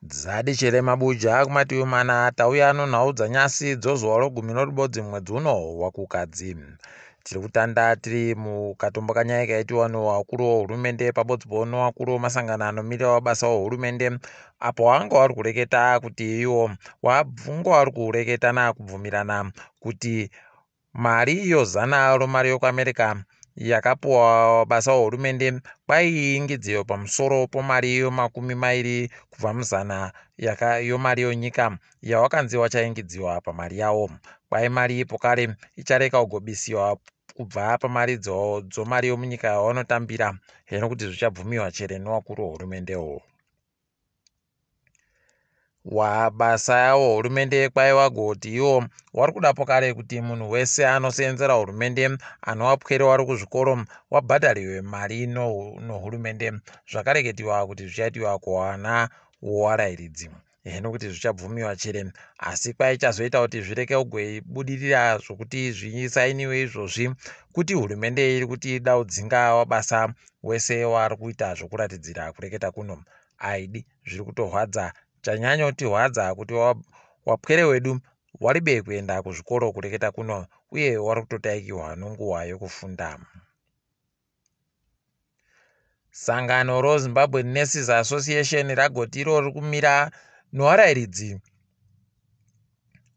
Dzadi Chirema Buja kumativi mana tauya nonhau dzanyasi dzozuva rogumi norubodzi mwedzi uno waKukadzi. Tiri kutanda tiri mukatombo kanyaya kaitiwa nevakuru vehurumende pabodzipo nevakuru vemasangano anomirira mabasa ehurumende apo vanga vari kureketa kuti ivo vanga vari kureketana kubvumirana kuti mari iyo zana romari yokuAmerica yakapuwa basa hurumende kwaiingidziwa pamusoro pomari yomakumi mairi kubva muzana yomari yonyika yawakanzi wachaingidziwa pamari yawo. Kwai mari ipo kare ichareka kugobisiwa kubva pamari dzomari yomunyika yavanotambira heno kuti zvichabvumiwa chere nevakuru vehurumendewo. Wabasa yawo hurumende kwaiva goti iwo wari kudapo kare kuti munhu wese anoseenzera hurumende anowapwere wari kuzvikoro wabhadhariwe mari nohurumende zvakareketiwa kuti zvichaitiwa kuwana wowarairidzi heno kuti zvichabvumiwa chere asi kwaichazoita kuti zvireke kugobudirira zvokuti zvisainiwe izvozvi kuti hurumende iri kuti ida kudzinga wabasa wese waari kuita zvokuratidzira kureketa kuno aidi zviri kutorwadza chanyanyotirwadza kuti wapwere wedu waribe kuenda kuzvikoro kureketa kuno uye wari kutotaikiwa nonguva yokufunda. Sangano roZimbabwe Nurses Association ragoti iro riri kumira nowarairidzi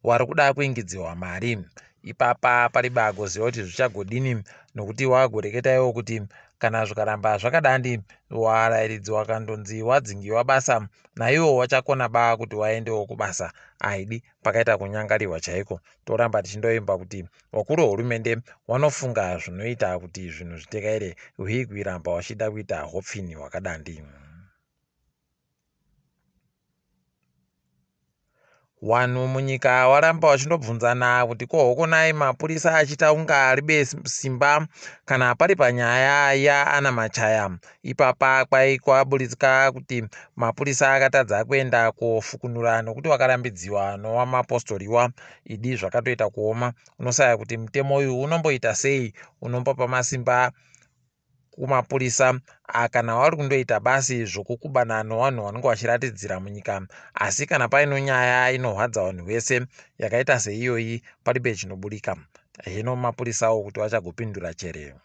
wari kuda kuingidziwa mari. Ipapa paribe agoziva kuti zvichagodini nokuti wagoreketa iwo kuti kana zvikaramba zvakadandi warairidzi wakandonzi wadzingiwa basa naiwo wachakona ba kuti waendewo kubasa aidi pakaita kunyangariwa chaiko. Toramba tichindoimba kuti wakuru wehurumende wanofunga zvinoita kuti zvinhu zvitekaire uye kuiramba wachida kuita hopfini hwakadandi. Wanhu munyika waramba wachindobvunzana kuti ko hokonai mapurisa achiita kunga aribe simba kana pari panyaya yaana Machaya. Ipapa kwaikwaburitswa kuti mapurisa akatadza kuenda kofukunura nokuti wakarambidziwa nowamapostoriwa. Idi zvakatoita kuoma unosaya kuti mutemo uyu unomboita sei unombopa masimba kumapurisa kana vari kundoita basi zvokukubana nevanhu vanenge vachiratidzira munyika asi kana paino nyaya inohwadza vanhu vese yakaita seiyoyi paribe chinoburika hino mapurisawo kuti vachagopindura chere.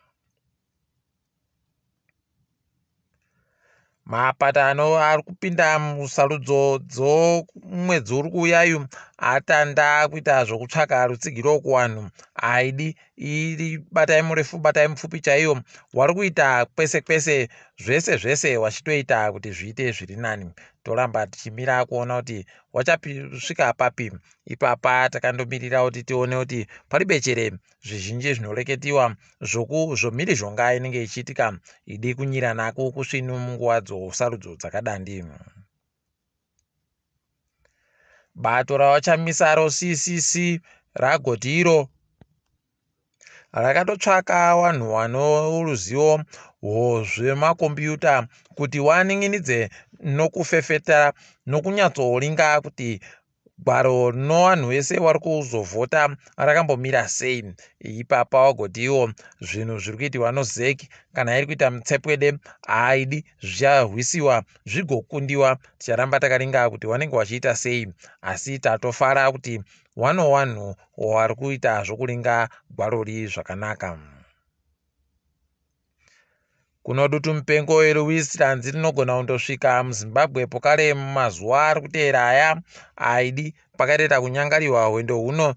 Mapatano ari kupinda musarudzo dzomwedzi uri kuuyayu atanda kuita zvokutsvaka rutsigiro kuvanhu aidi iri batai murefu batai mupfupi chaiyo wari kuita kwese kwese zvese zvese wachitoita kuti zviite zviri nani toramba tichimira kuona kuti wachasvika papi ipapa takandomirira kuti tione kuti pari bechere zvizhinji zvinoreketiwa zvomhirizhonga inenge ichiitika idi kunyira nako kusvinu munguva dzosarudzo dzakadandi. Bato raVaChamisa roCCC ragoti iro rakatotsvaka vanhu vano ruzivo rwezvemakombiyuta kuti vaninginidze nokufefeta nokunyatsoringa kuti gwaro rino vanhu vese vari kuzovhota rakambomira sei. Ipapa wagoti iwo zvinhu zviri kuitiwa noZEC kana iri kuita mutsepwede haaidi zvicharwisiwa zvigokundiwa. Ticharamba takaringa kuti vanenge vachiita sei asi tatofara kuti wano vanhu vari kuita zvokuringa gwarori zvakanaka. Kuno dutumupengo iri Wistlands rinogona kundosvika muZimbabwe pokare mumazuva ari kuteera aya aidi pakatoita kunyangariwa hwendo huno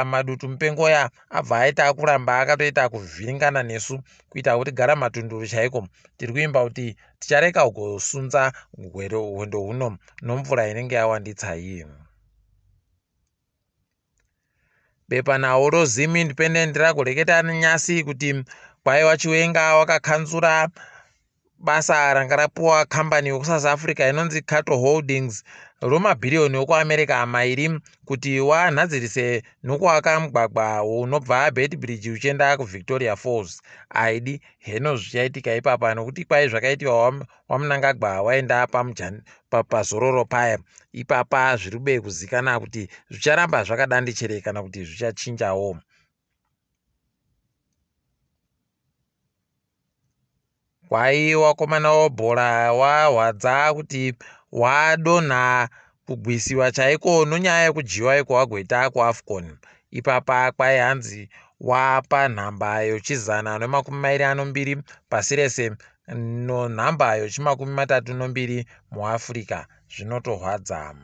madutumupengo aya abva aita kuramba akatoita kuvhiringana nesu kuita kuti gara matunduru chaiko. Tiri kuimba kuti tichareka kugosunza hwendo huno nomvura inenge yawanditsa iyi. Bepanhau roZim Independent ragoreketa nyasi kuti kwaiva Chiwenga wakakanzura basa ranga rapuwa kambani yekuSouth Africa inonzi Cato Holdings romabhiriyoni okuAmerica mairi kuti wanhadzirise nokuaka mugwagwa unobva Beitbridge uchienda kuVictoria Falls. Aidi heno zvichaitika ipapa nokuti kwai zvakaitiwa waMnangagwa waenda pazororo paya ipapa zviri kube kuzikana kuti zvicharamba zvakadandichere kana kuti zvichachinjawo. Kwai wakomana webhora wahwadza kuti wadonha kugwisiwa chaiko nonyaya yekudyiwa ikwawagoita kuAfcon. Ipapa kwai hanzi wapa nhamba yochizana nemakumi mairi anombiri pasi rese nonhamba yochimakumi matatu nombiri muAfrica. Zvinotorwadza.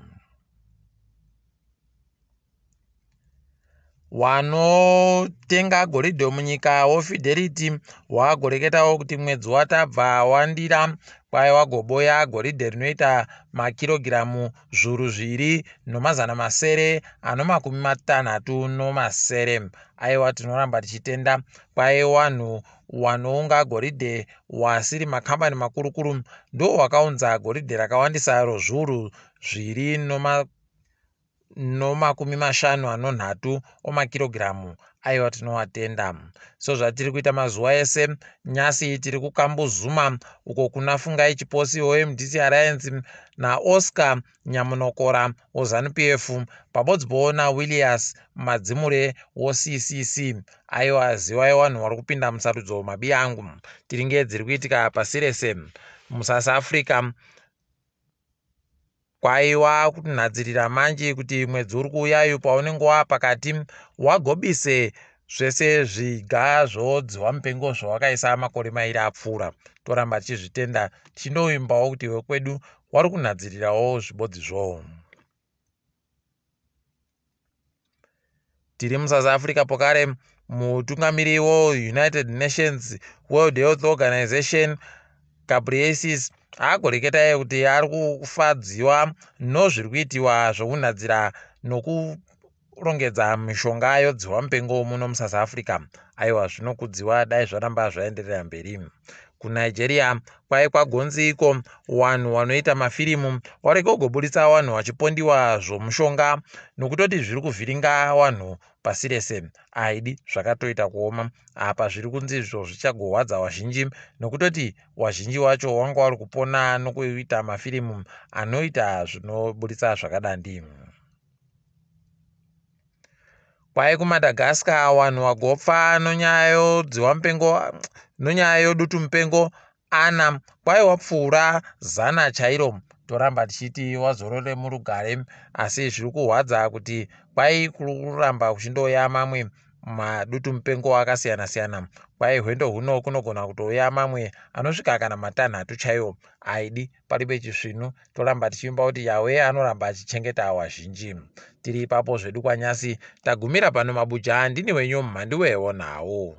Wanotenga goridhe munyika woFidelity wagoreketawo kuti mwedzi watabva wandira kwai wagoboya goridhe rinoita makirogiramu zvuru zviri nomazana masere anomakumi matanhatu nomasere. Aiwa tinoramba tichitenda kwai wanhu wanounga goridhe wasiri makambani makurukuru ndo wakaunza goridhe rakawandisa rozvuru zviri nomakumi mashanu anonhatu omakirogiramu. Aiwa tinowatenda. So zvatiri kuita mazuva ese nyasi tiri kuKambuzuma uko kuna Fungai Chiposi weMDC Alliance naOscar Nyamunokora weZanu PF pabodzipo naWillias Madzimure weCCC. Aiwa zivai vanhu vari kupinda musarudzo mabi angu. Tiringe dziri kuitika pasi rese muSouth Africa. Kwaiwa kunhadzirira manje kuti mwedzi uri kuuyayo paunenge wapakati wagobise zvese zviga zvodziwa mupengo zvawakaisa makore mairi apfuura. Toramba tichizvitenda tichindoimbawo kuti wekwedu wari kunhadzirirawo zvibodzi zvowo. Tiri muSouth Africa pokare mutungamiri weUnited Nations World Health Organization Ghebreyesus agoreketa iye kuti ari kufadziwa nozviri kuitiwa zvokunhadzira nokurongedza mishonga yodziwa mupengo muno muSouth Africa. Aiwa zvinokudziwa dai zvaramba zvaenderera mberi. KuNigeria kwai kwagonzi iko vanhu vanoita mafirimu warege kugoburitsa vanhu vachipondiwa zvomushonga nokutoti zviri kuvhiringa vanhu pasi rese. Aidi zvakatoita kuoma apa zviri kunzi izvo zvichagorwadza vazhinji nokutoti vazhinji vacho vanga vari kupona nokuita mafirimu anoita zvinoburitsa zvakadandi. Kwai kuMadagascar vanhu vagopfa nonyaya yodziwa mupengo nonyaya yodutu mupengo ana kwai wapfuura zana chairo. Toramba tichiti wazorore murugare asi zviri kurwadza kuti kwai kuramba kuchindouya mamwe madutu mupengo akasiyana siyana. Kwai hwendo huno kunogona kutouya mamwe anosvika kana matanhatu chaiwo. Aidi paribe chisvinu. Toramba tichiimba kuti Yawe anoramba achichengeta wazhinji. Tiri ipapo zvedu kwanyasi tagumira pano mabuja ndini wenyu mhandiwewo nawo.